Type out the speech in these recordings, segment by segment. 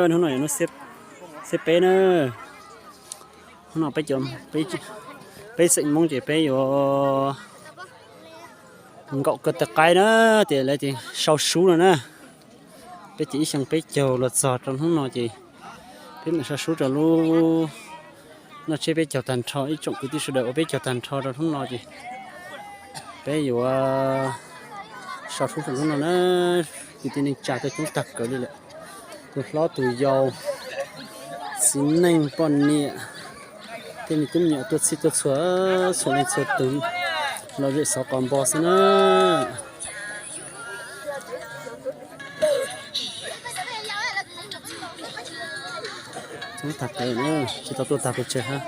Hnub no yog hnub xiab peb na. Hnub no peb, peb xeem Hmoob ces peb yuav nkaum ko taw qaib na, ces lawv tias sau sub no na. Peb ces ib xyoo peb caug los txog rau hnub no ces peb mam sau sub rau lub noj tsiab peb caug tag nrho, ib tsoom kwv tij sawv daws ua peb caug tag nrho rau hnub no ces peb yuav sau sub rau hnub no na. Kwv tij neej tsa tuaj coob tag kawg li lawm, tus hlob tus yau, txiv neej poj niam, tej me tub me nyuam tuaj txhij tuaj txhua, txhua leej txhua tus los zem xov qos npo xwb na. Coob tag kawg, tsis tau tuaj tag pes tsawg hab.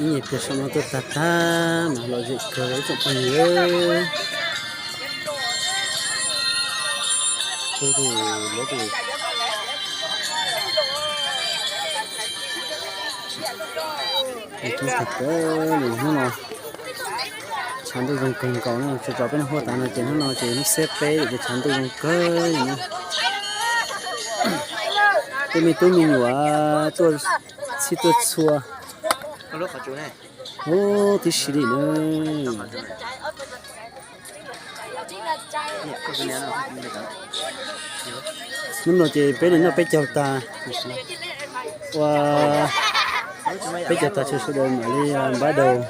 Ib nyuag pliag saum no tuaj tag tag mas los zem kawg ib tsoom phooj ywg. Coob tag kawg li hnub no. Tshav ntuj zoo kawg nkaus na, tsuas tso peb lub huab tav no ces hnub no ces hnub xiab peb ces tshav ntuj zoo kawg li na. Tej me tub me nyuam tuaj txhij tuaj txhua huv tib si li na. Hnub no ces peb li noj peb caug tag, ua peb caug tag ces sawv daws mam li npaj daus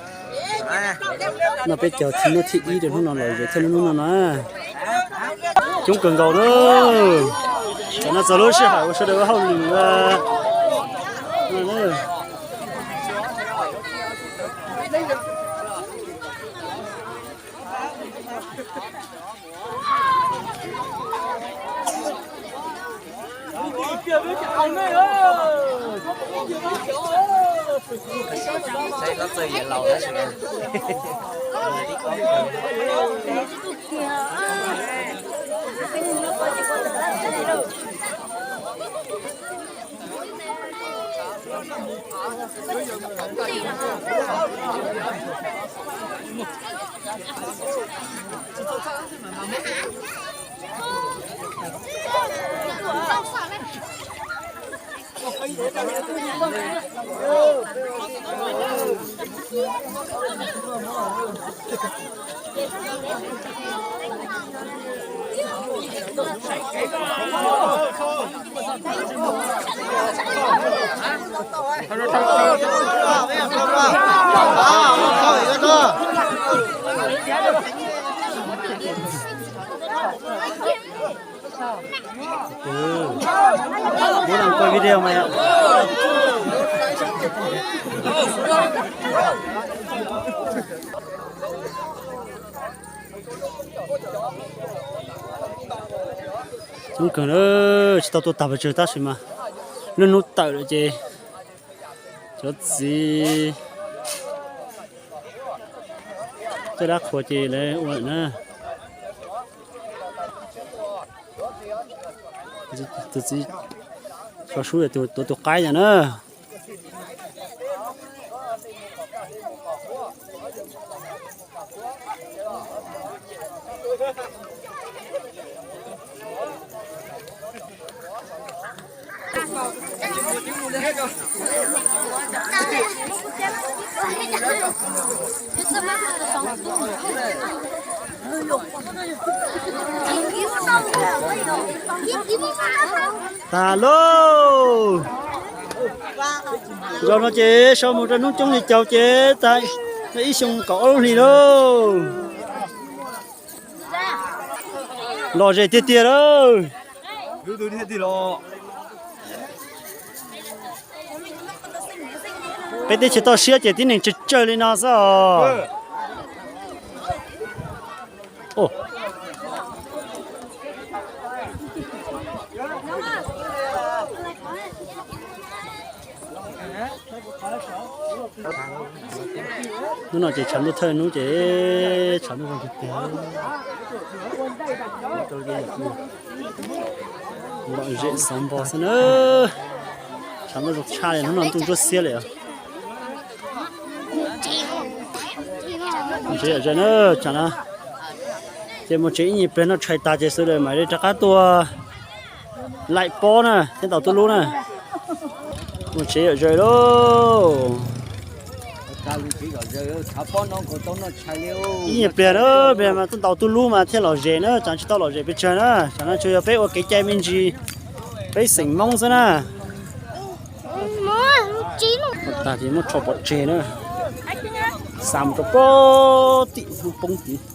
noj peb caug thib hnub thib ib rau hnub no los zem thiab hnub no na. Coob kawg nkaus na. Tam no txog lub sij hawm uas sawv daws ua hauj lwm. Muab nws quaj video mas yom. Coob kawg na, tsis tau tuaj tag pes tsawg tab sis mas lub hnub tawm lawm ces cov txiv coj dab qhuas ces lawv ua lawm na. Tus txiv sau sub tuav tus qaib no na. Tag lauj. Zaum no ces sau mus rau hnub coob li caum ces tag ib xyoo kaum ob lub hlis lauj. Lom zem tiag tiag lauj. Peb teb chaws toj siab ces tib neeg tsawg tsawg li no xwb os. Hnub no ces tshav ntuj thawj hnub ces tshav ntuj zoo tiag tiag. Lom zem xov npo xwb na. Tshav ntuj zoo tshaj li, hnub no ntuj ntsuab xiab li os. Ntse yom, na tsam no ces mus tsev ib nyuag pliag noj tshais tas ces sawv daws mam li rov qab tuaj Laim pob na, thiab ntaus tub lub na. Mus tsev zom zaws lauj. Ib nyuag pliag na, pliag mas tuaj ntaus tub lub mas thiaj lom zem na, tsam tsis tau lom zem pes tsawg na. Tsam no tsuas yog peb ua kev cai me ntsis, peb xeem Hmoob xwb na. Ua tag ces muab rho pov tseg na, xa mus rau pem tim poob tid.